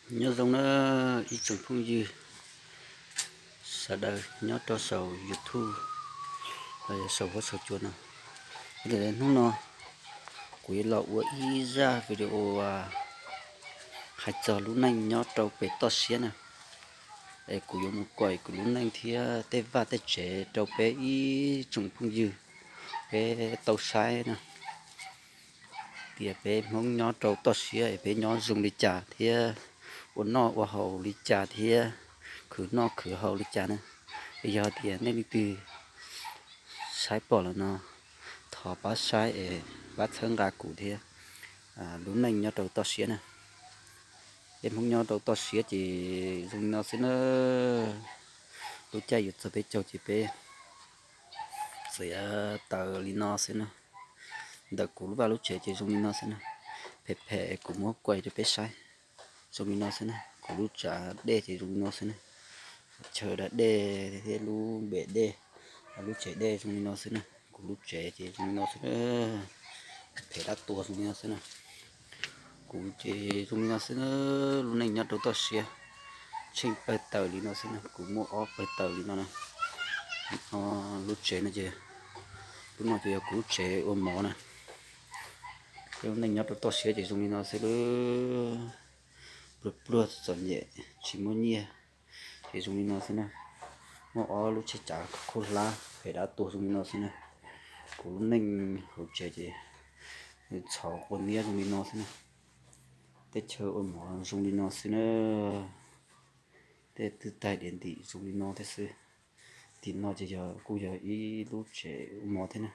Nyob zoo na ib tsoom phooj ywg sawv daws nyob rau saum YouTube los yog saum huab saum cua no. Hnub no kuv yuav los ua ib zaj video hais txog lub neej nyob rau pem toj siab na. Es kuv yuav mus kuaim kuv lub neej thiab tej vaj tej tsev rau peb ib tsoom phooj ywg peb tau saib na, tias peb Hmoob nyob rau toj siab es peb nyob zoo li cas thiab ua noj ua haus li cas thiab khwv noj khwv haus li cas na. Es yog tias nej leej twg saib pom lawm no, thov pab saib es pab txhawb nqa kuv thiab lub neej nyob rau toj siab na. Peb Hmoob nyob rau toj siab ces zoo li no xwb na. Lub caij yuav txog peb caug ces peb txiav taws li no xwb na. Ntawm kuv lub vaj lub tsev ces zoo li no xwb na. Phem phem kuv muab kuaim rau peb saib. Zoo li no xwb na, kuv lub tsav dej ces zoo li no xwb na. Chaw da dej thiab lub npem dej, lub tsev dej zoo li no xwb na. Kuv lub tsev ces zoo li no xwb na. Phem dab tuag zoo li no xwb na. Kuv ces zoo li no xwb na. Lub neej nyob rau toj siab, tsheej pawg taws li no xwb na. Kuv muaj ob pawg taws li no na. Lub tsev no ces, lub no ces yog kuv lub tsev ua mov na. Lub neej nyob rau toj siab ces zoo li no xwb lub. Pluag pluag txom nyem tsis muaj nyiaj ces zoo li no xwb na. Muaj ob lub tsheb cav khaub hlab phem dab tuag zoo li no xwb na. Kuv lub neej hauv tsev ces ntxhov quav niab zoo li no xwb na. Tej chaw ua mov zoo li no xwb na. Tej twj taig diav ntim zoo li no thiab xwb. Tim no ces yog kuj yog ib lub tsev ua mov thiab na,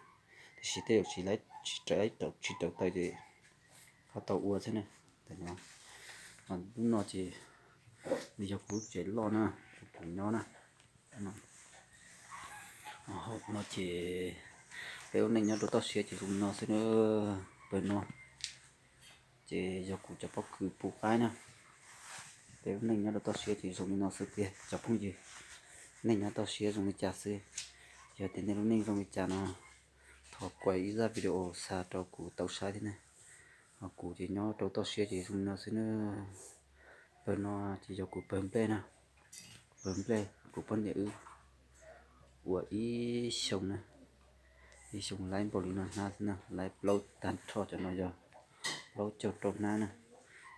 tiam sis tej zaum tsis raws, tsis raws taws ces ho tau ua thiab na. Lub no ces nws yog kuv lub tsev loj na, kuv nyob na. Hauv no ces peb lub neej nyob rau toj siab ces zoo li no xwb na. Pawg no ces yog kuv cov pob kws pub qaib na. Peb lub neej nyob rau toj siab ces zoo li no xwb tiag cov phooj ywg. Neej nyob toj siab zoo li cas xwb? Yog tias nej lub neej zoo li cas no, thov kuaim ib zaj video xa rau kuv tau saib thiab na. Ho kuv ces nyob rau toj siab ces zoo li no xwb na. Pawg no ces yog kuv pawg nplej na. Pawg nplej kuv poj niam wb ua ib xyoo na, ib xyoo laib npaum li no hnab xwb na, laib plaub tag nrho cov no yog plaub caug rau hnab na.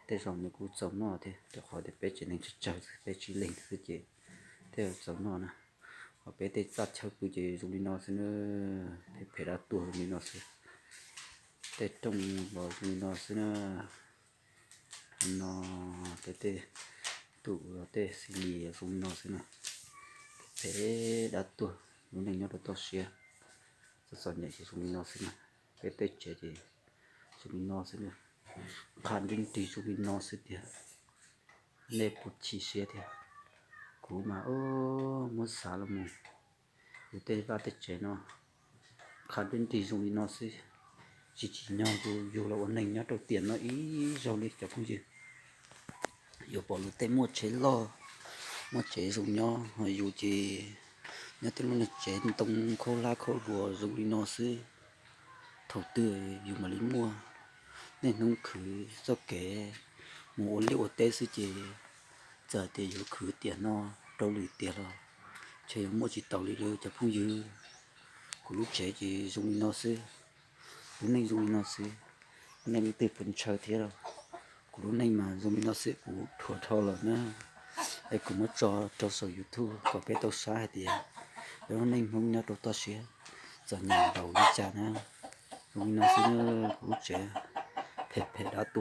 Tej zaum nws kuj txaus noj thiab, rau qhov tias peb tsev neeg tsawg tsawg xwb, peb tsib leeg xwb ces tej zaum txaus noj na. Ho peb tej txaj chaw pw ces zoo li no xwb na, phem phem dab tuag zoo li no xwb. Tej rooj los zoo li no xwb na. No tej, tej tus tej xi li zoo li no xwb na. Phem dab tuag, lub neej nyob rau toj siab, txom txom nyem ces zoo li no xwb na. Peb tej tsev ces zoo li no xwb na. Qha nrib nrig zoo li no xwb tiag. Nej puas chim siab tiag? Kuv mas muab xav los mus, yus tej vaj tej tsev no qha nrib nrig zoo li no xwb, tsis tsim nyog yus los ua neeg nyob rau tiam no ib zaug li cov phooj ywg. Yuav pom luag tej muaj tsev loj, muaj tsev zoo nyob, ho yus ces nyob tej lub niag tsev ntoo khaub hlab khaub hluas zoo li no xwb. Thaum twg yus mam li muaj? Niaj hnub khwv txoj kev mus ua liaj ua teb xwb ces txawm tias yuav khwv tiam no rau lwm tiam los ntshe yuav muaj tsis taus li lawm cov phooj ywg. Kuv lub tsev ces zoo li no xwb, lub neej zoo li no xwb. Nej leej twg puas ntshaw thiab los? Kuv lub neej mas zoo li no xwb, kuv dhuav dhau lawm na. Es kuv muab tso rau saum YouTube kom peb tau saib hais tias peb lub neej Hmoob nyob rau toj siab txom nyem npaum li cas na. Zoo li no xwb na, kuv lub tsev phem phem dab tuag.